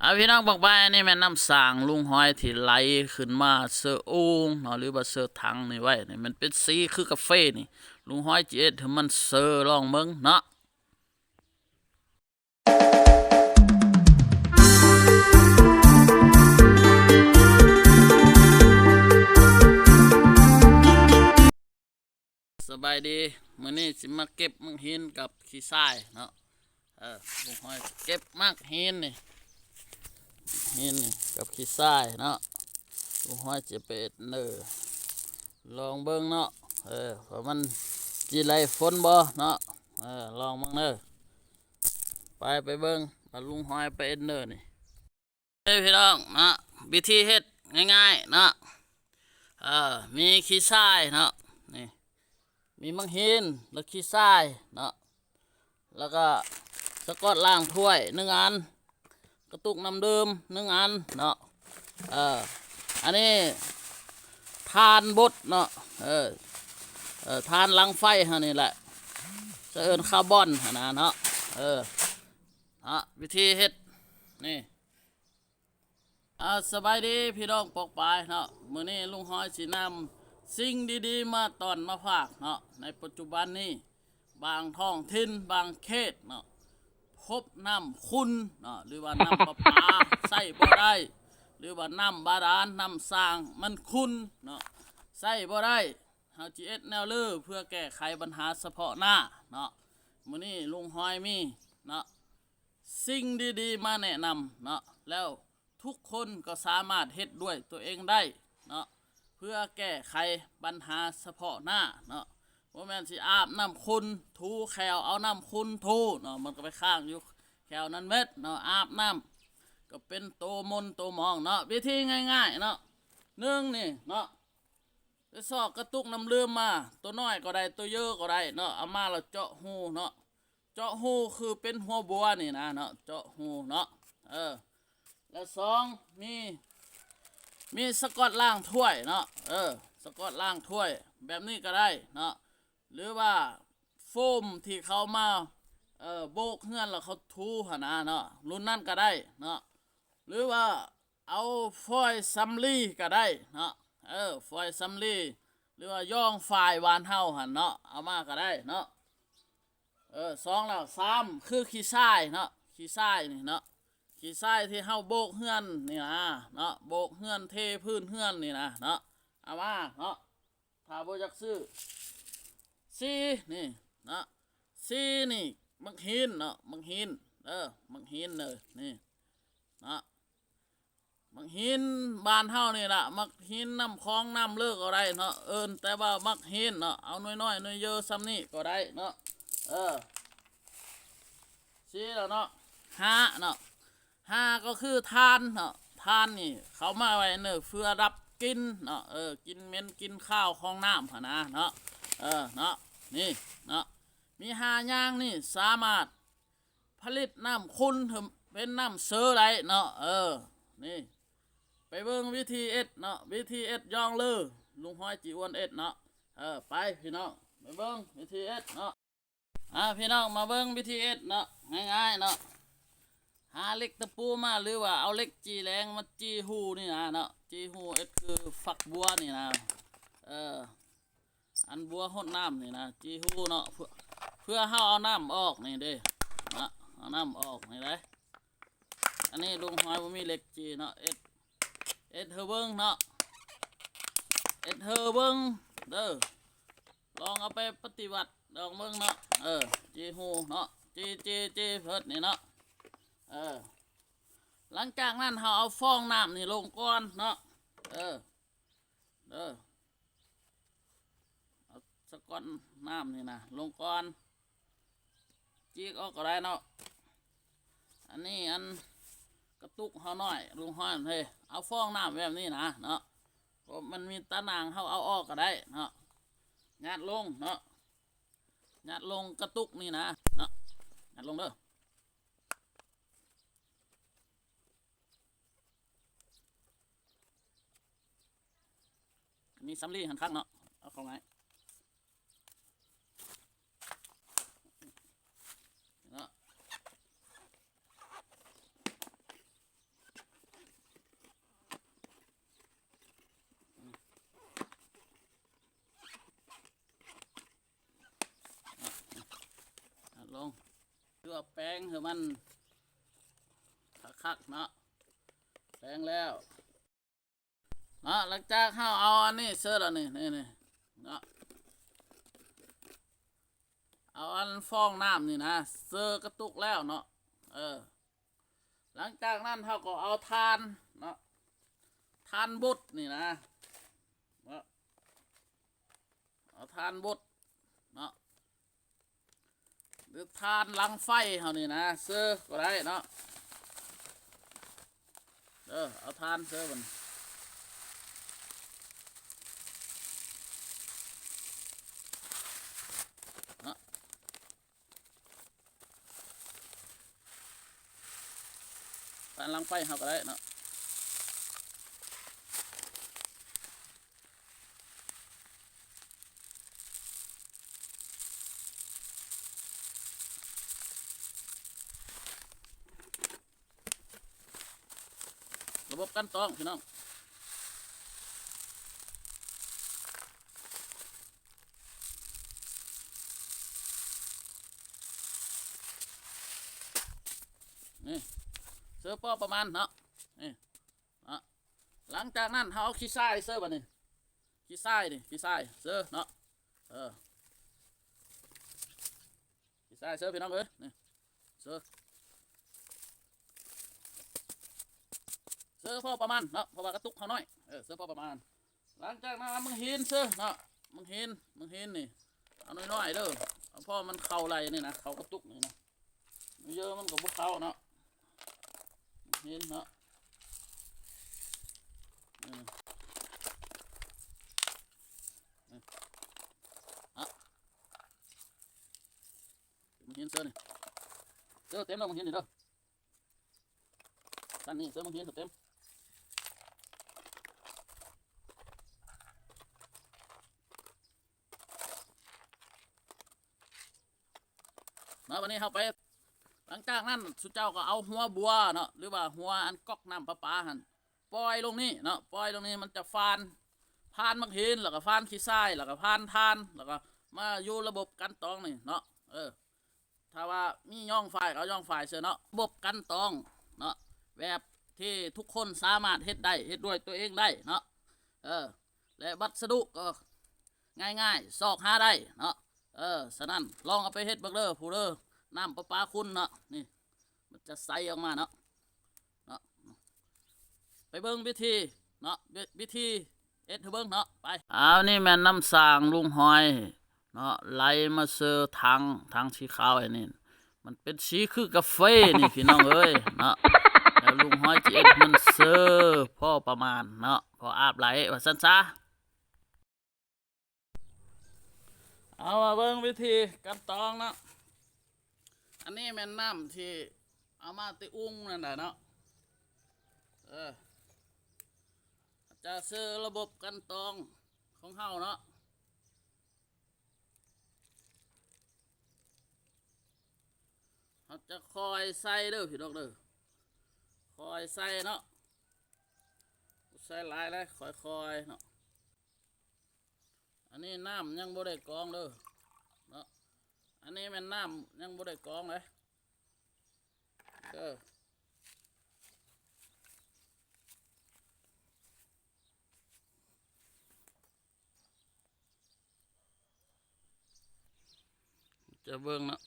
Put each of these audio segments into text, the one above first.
ອ່າ ພີ່ນ້ອງປອງປາຍ ອັນນີ້ແມ່ນນ້ຳສ້າງລຸງຫອຍທີ່ໄຫຼຂຶ້ນມາເຊີໂອ່ງເນາະ ຫຼືວ່າເຊີຖັງນີ້ໄວ້ນີ້ ມັນເປັນສີຄືກາເຟນີ້ ລຸງຫອຍຊິເຮັດໃຫ້ມັນເຊີລອງເບິ່ງເນາະ. ສະບາຍດີ ມື້ນີ້ຊິມາເກັບໝາກຫີນກັບຂີ້ຊາຍເນາະ. ເອີ ລຸງຫອຍເກັບໝາກຫີນນີ້ ຫີນນີ້ກັບຂີ້ຊາຍເນາະ. ລຸງຫອຍຈະໄປເອັດເນີ ລອງເບິ່ງເນາະ ເອີ ວ່າມັນຊິໄດ້ຜົນບໍ່ເນາະ. ເອີ ລອງເບິ່ງເດີ ໄປ ໄປເບິ່ງວ່າລຸງຫອຍໄປເອັດເນີນີ້. ເອີ ພີ່ນ້ອງເນາະ ວິທີເຮັດງ່າຍໆເນາະ ເອີ ມີຂີ້ຊາຍເນາະ ນີ້ ມີໝາກຫີນ ແລ້ວຂີ້ຊາຍເນາະ ແລ້ວກໍສະກອດລ້າງຖ້ວຍໜຶ່ງອັນ ກະຕຸກນ້ຳດື່ມໜຶ່ງອັນເນາະ. ເອີ ອັນນີ້ຖ່ານບົດເນາະ ເອີ ເອີ ຖ່ານຫຼັງໄຟເຮົານີ້ແຫຼະ ເອີ້ນຄາບອນຫັ້ນນະເນາະ. ເອີ ເນາະ ວິທີເຮັດນີ້ ອ່າ ສະບາຍດີພີ່ນ້ອງປອງປາຍເນາະ. ມື້ນີ້ລຸງຫອຍຊິນຳສິ່ງດີໆມາຕ້ອນມາຝາກເນາະ. ໃນປັດຈຸບັນນີ້ ບາງທ້ອງຖິ່ນ ບາງເຂດເນາະ ພົບນ້ຳຂຸ່ນເນາະ ຫຼືວ່ານ້ຳປະປາໃຊ້ບໍ່ໄດ້ ຫຼືວ່ານ້ຳບາດານ ນ້ຳສ້າງມັນຂຸ່ນເນາະ ໃຊ້ບໍ່ໄດ້. ເຮົາຊິເຮັດແນວເລີເພື່ອແກ້ໄຂບັນຫາສະເພາະໜ້າເນາະ. ມື້ນີ້ລຸງຫອຍມີເນາະ ສິ່ງດີໆມາແນະນຳເນາະ ແລ້ວທຸກຄົນກໍສາມາດເຮັດດ້ວຍຕົວເອງໄດ້ເນາະ ເພື່ອແກ້ໄຂບັນຫາສະເພາະໜ້າເນາະ. ບໍ່ແມ່ນຊິອາບນ້ຳຂຸ່ນ ຖູແຂ້ວເອົານ້ຳຂຸ່ນຖູເນາະ ມັນກໍໄປຄ້າງຢູ່ແຂ້ວນັ້ນເໝິດເນາະ. ອາບນ້ຳກໍເປັນໂຕມົນໂຕໝອງເນາະ. ວິທີງ່າຍໆເນາະ ໜຶ່ງນີ້ເນາະ ໄປຊອກກະຕຸກນ້ຳດື່ມມາ ໂຕນ້ອຍກໍໄດ້ ໂຕເຍີະກໍໄດ້ເນາະ ເອົາມາແລ້ວເຈາະຮູເນາະ ເຈາະຮູຄືເປັນຫົວບົວນີ້ນະເນາະ ເຈາະຮູເນາະ. ເອີ ແລະສອງ ມີ ມີສະກອດລ້າງຖ້ວຍເນາະ ເອີ ສະກອດລ້າງຖ້ວຍແບບນີ້ກໍໄດ້ເນາະ ຫຼືວ່າໂຟມທີ່ເຂົາມາ ເອີ ໂບກເຮືອນແລ້ວເຂົາຖູຫັ້ນນະເນາະ ລຸ້ນນັ້ນກໍໄດ້ເນາະ ຫຼືວ່າ ເອົາຟອຍສຳລີກໍໄດ້ເນາະ ເອີ ຟອຍສຳລີ ຫຼືວ່າຢອງຝ້າຍບ້ານເຮົາຫັ້ນເນາະ ເອົາມາກໍໄດ້ເນາະ. ເອີ ສອງແລ້ວ ສາມ ຄືຂີ້ຊາຍເນາະ ຂີ້ຊາຍນີ້ເນາະ ຂີ້ຊາຍທີ່ເຮົາໂບກເຮືອນນີ້ນະເນາະ ໂບກເຮືອນເທພື້ນເຮືອນນີ້ນະເນາະ ເອົາມາເນາະ. ຖ້າບໍ່ຢາກຊື້ ສີ່ ນີ້ເນາະ ສີ່ ນີ້ ໝາກຫີນເນາະ ໝາກຫີນເດີ ໝາກຫີນເດີ ນີ້ເນາະ ໝາກຫີນບ້ານເຮົານີ້ລະ ໝາກຫີນນ້ຳຂອງນ້ຳເລີກກໍໄດ້ເນາະ ເອີ້ນແຕ່ວ່າໝາກຫີນເນາະ ເອົາໜ່ວຍນ້ອຍໜ່ວຍເຍີະສ່ຳນີ້ກໍໄດ້ເນາະ. ເອີ ສີ່ແລ້ວເນາະ ຫ້າເນາະ ຫ້າກໍຄືຖ່ານເນາະ ຖ່ານນີ້ເຂົາມາໄວ້ເນີເພື່ອດັບກິ່ນເນາະ ເອີ ກິ່ນເໝັນກິ່ນຄາວຂອງນ້ຳຫັ້ນນະເນາະ ເອີ ເນາະ ນີ້ເນາະ ມີຫ້າຢ່າງນີ້ສາມາດຜະລິດນ້ຳຂຸ່ນເປັນນ້ຳເຊີໄດ້ເນາະ ເອີ ນີ້ ໄປເບິ່ງວິທີເຮັດເນາະ ວິທີເຮັດຢ່ອງເລີ ລຸງຫອຍຈີອວນເຮັດເນາະ ເອີ ໄປພີ່ນ້ອງ ໄປເບິ່ງວິທີເຮັດເນາະ. ອ່າ ພີ່ນ້ອງມາເບິ່ງວິທີເຮັດເນາະ ງ່າຍໆເນາະ ຫາເຫຼັກຕະປູມາ ຫຼືວ່າເອົາເຫຼັກຈີ່ແຫຼງມາຈີ່ຮູນີ້ນະເນາະ ຈີ່ຮູເຮັດຄືຝັກບົວນີ້ນະ ເອີ ອັນບົວຫົດນ້ຳນີ້ນະ ຈີ່ຮູເນາະ ເພື່ອ ເພື່ອເຮົາເອົານ້ຳອອກນີ້ເດ້ເນາະ ເອົານ້ຳອອກນີ້ໄດ໋. ອັນນີ້ລຸງຫອຍບໍ່ມີເຫຼັກຈີ່ເນາະ ເຮັດ ເຮັດໃຫ້ເບິ່ງເນາະ ເຮັດໃຫ້ເບິ່ງເດີ ລອງເອົາໄປປະຕິບັດລອງເບິ່ງເນາະ ເອີ ຈີ່ຮູເນາະ ຈີ່ ຈີ່ ຈີ່ເພິດນີ້ເນາະ ເອີ ຫຼັງຈາກນັ້ນເຮົາເອົາຟອງນ້ຳນີ້ລົງກ່ອນເນາະ ເອີ ເດີ ເອົາສະກອນນ້ຳນີ້ນະລົງກ່ອນ ຈີກອອກກໍໄດ້ເນາະ ອັນນີ້ອັນກະຕຸກເຮົານ້ອຍ ລຸງຫອຍເອີຍ ເອົາຟອງນ້ຳແບບນີ້ນະເນາະ ເພາະມັນມີຕາໜ່າງ ເຮົາເອົາອອກກໍໄດ້ເນາະ ຍັດລົງເນາະ ຍັດລົງກະຕຸກນີ້ນະເນາະ ຍັດລົງເດີ. ມີສຳລີຫັ້ນຄັກເນາະ ເອົາເຂົ້າງ່າຍເນາະ ເນາະ. ແປງໃຫ້ມັນຄັກໆເນາະ ແປງແລ້ວເນາະ. ຫຼັງຈາກເຮົາເອົາອັນນີ້ເຊີແລ້ວນີ້ ນີ້ໆເນາະ ເອົາອັນຟອງນ້ຳນີ້ນະ ເຊີກະຕຸກແລ້ວເນາະ ເອີ. ຫຼັງຈາກນັ້ນເຮົາກໍເອົາຖ່ານເນາະ ຖ່ານບົດນີ້ນະເນາະ ເອົາຖ່ານບົດເນາະ ຫຼືຖ່ານຫຼັງໄຟເຮົານີ້ນະ ເຊີກໍໄດ້ເນາະ ເອີ ເອົາຖ່ານເຊີມັນເນາະ. ຕາມຫຼັງໄຟເຮົາກໍໄດ້ເນາະ ລະບົບກັ່ນຕອງພີ່ນ້ອງ. ນີ້ ເຊີພໍປະມານເນາະ ນີ້ເນາະ. ຫຼັງຈາກນັ້ນເຮົາເອົາຂີ້ຊາຍເຊີບາດນີ້ ຂີ້ຊາຍນີ້ ຂີ້ຊາຍເຊີເນາະ ເອີ ຂີ້ຊາຍເຊີພີ່ນ້ອງເອີຍ ນີ້ເຊີ ເຊີພໍປະມານເນາະ ເພາະວ່າກະຕຸກເຮົານ້ອຍ ເອີ ເຊີພໍປະມານ. ຫຼັງຈາກນັ້ນເອົາໝາກຫີນເຊີເນາະ ໝາກຫີນ ໝາກຫີນນີ້ເອົານ້ອຍໆເດີ ເອົາພໍມັນເຂົ້າໄຫຼນີ້ນະ ເຂົ້າກະຕຸກນີ້ນະ ເຢີະມັນກໍບໍ່ເຂົ້າເນາະ ໝາກຫີນເນາະ ເອີ ເອີ ໝາກຫີນເຊີນີ້ ເຊີເຕັມແລ້ວໝາກຫີນນີ້ເດີ. ຊັ້ນນີ້ເຊີໝາກຫີນເຕັມເນາະ ບາດນີ້ເຮົາໄປ ຫຼັງຈາກນັ້ນຊຸເຈົ້າກໍເອົາຫົວບົວເນາະ ຫຼືວ່າຫົວອັນກອກນ້ຳປະປາຫັ້ນ ປ່ອຍລົງນີ້ເນາະ ປ່ອຍລົງນີ້ ມັນຈະຟານ ຟານໝາກຫີນ ແລ້ວກໍຟານຂີ້ຊາຍ ແລ້ວກໍຟານຖ່ານ ແລ້ວກໍມາຢູ່ລະບົບກັ່ນຕອງນີ້ເນາະ ເອີ. ຖ້າວ່າມີຍ້ອງຝ້າຍກໍຍ້ອງຝ້າຍເຊີເນາະ ລະບົບກັ່ນຕອງເນາະ ແບບທີ່ທຸກຄົນສາມາດເຮັດໄດ້ ເຮັດດ້ວຍຕົວເອງໄດ້ເນາະ ເອີ ແລະ ວັດສະດຸກໍງ່າຍໆ ຊອກຫາໄດ້ເນາະ ເອີ. ສະນັ້ນລອງເອົາໄປເຮັດເບິ່ງເດີ ຜູ້ເດີ ນ້ຳປະປາຂຸ່ນເນາະ ນີ້ ມັນຈະໃສອອກມາເນາະ ເນາະ ໄປເບິ່ງວິທີເນາະ ວິ ວິທີເຮັດໃຫ້ເບິ່ງເນາະ ໄປ. ອ້າວ ນີ້ແມ່ນນ້ຳສ້າງລຸງຫອຍເນາະ ໄຫຼມາເຊີຖັງ ຖັງສີຂາວອັນນີ້ ມັນເປັນສີຄືກາເຟນີ້ພີ່ນ້ອງເອີຍເນາະ ແລ້ວລຸງຫອຍຈະເຮັດໃຫ້ມັນເຊີພໍປະມານເນາະ ພໍອາບໄຫຼວ່າຊັ້ນຊະ. ເອົາມາເບິ່ງວິທີກັ່ນຕອງເນາະ ອັນນີ້ແມ່ນນ້ຳທີ່ເອົາມາແຕ່ອຸ່ງນັ້ນແຫຼະເນາະ ເອີ ຈະເຊີລະບົບກັ່ນຕອງຂອງເຮົາເນາະ ເຮົາຈະຄ່ອຍໃສ່ເດີພີ່ນ້ອງເດີ ຄ່ອຍໃສ່ເນາະ ໃສ່ຫຼາຍເລີຍ ຄ່ອຍໆເນາະ. ອັນນີ້ນ້ຳຍັງບໍ່ໄດ້ກອງເດີເນາະ ອັນນີ້ແມ່ນນ້ຳຍັງບໍ່ໄດ້ກອງເດ້ ເອີ ຈະເບິ່ງເນາະ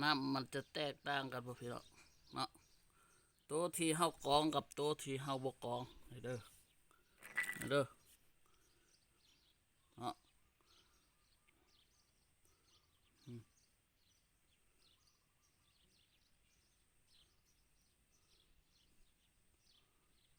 ນ້ຳມັນຈະແຕກຕ່າງກັນບໍ່ພີ່ນ້ອງເນາະ ໂຕທີ່ເຮົາກອງກັບໂຕທີ່ເຮົາບໍ່ກອງ ນີ້ເດີ ນີ້ເດີເນາະ ອືມ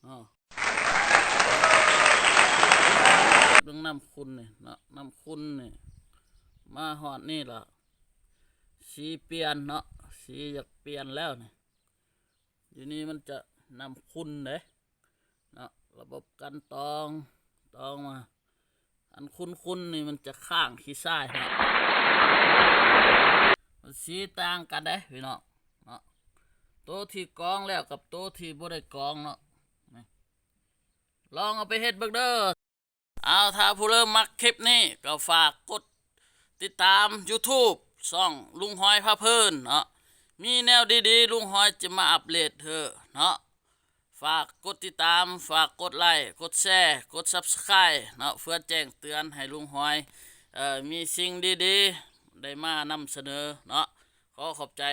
ເນາະ ເບິ່ງນ້ຳຂຸ່ນນີ້ເນາະ ນ້ຳຂຸ່ນນີ້ ມາຮອດນີ້ລະ ສີປ່ຽນເນາະ ສີຢາກປ່ຽນແລ້ວນີ້ ຢູ່ນີ້ມັນຈະນ້ຳຂຸ່ນເດ້ເນາະ ລະບົບກັ່ນຕອງ ຕອງມາ ອັນຂຸ່ນໆນີ້ມັນຈະຄ້າງຂີ້ຊາຍເນາະ ມັນສີຕ່າງກັນເດ້ພີ່ນ້ອງເນາະ ໂຕທີ່ກອງແລ້ວກັບໂຕທີ່ບໍ່ໄດ້ກອງເນາະ ນີ້ ລອງເອົາໄປເຮັດເບິ່ງເດີ. ເອົາ ຖ້າຜູ້ເລີ່ມມັກຄລິບນີ້ກໍຝາກກົດຕິດຕາມ YouTube ຊ່ອງລຸງຫອຍພາເພີນເນາະ. ມີແນວດີໆ ລຸງຫອຍຈະມາອັບເດດເດີເນາະ. ຝາກກົດຕິດຕາມ, ຝາກກົດໄລ, ກົດແຊ, ກົດ Subscribe ເນາະ ເພື່ອແຈ້ງເຕືອນໃຫ້ລຸງຫອຍ ເອີ ມີສິ່ງດີໆ ໄດ້ມານຳສະເໜີເນາະ. ຂໍຂອບໃຈ.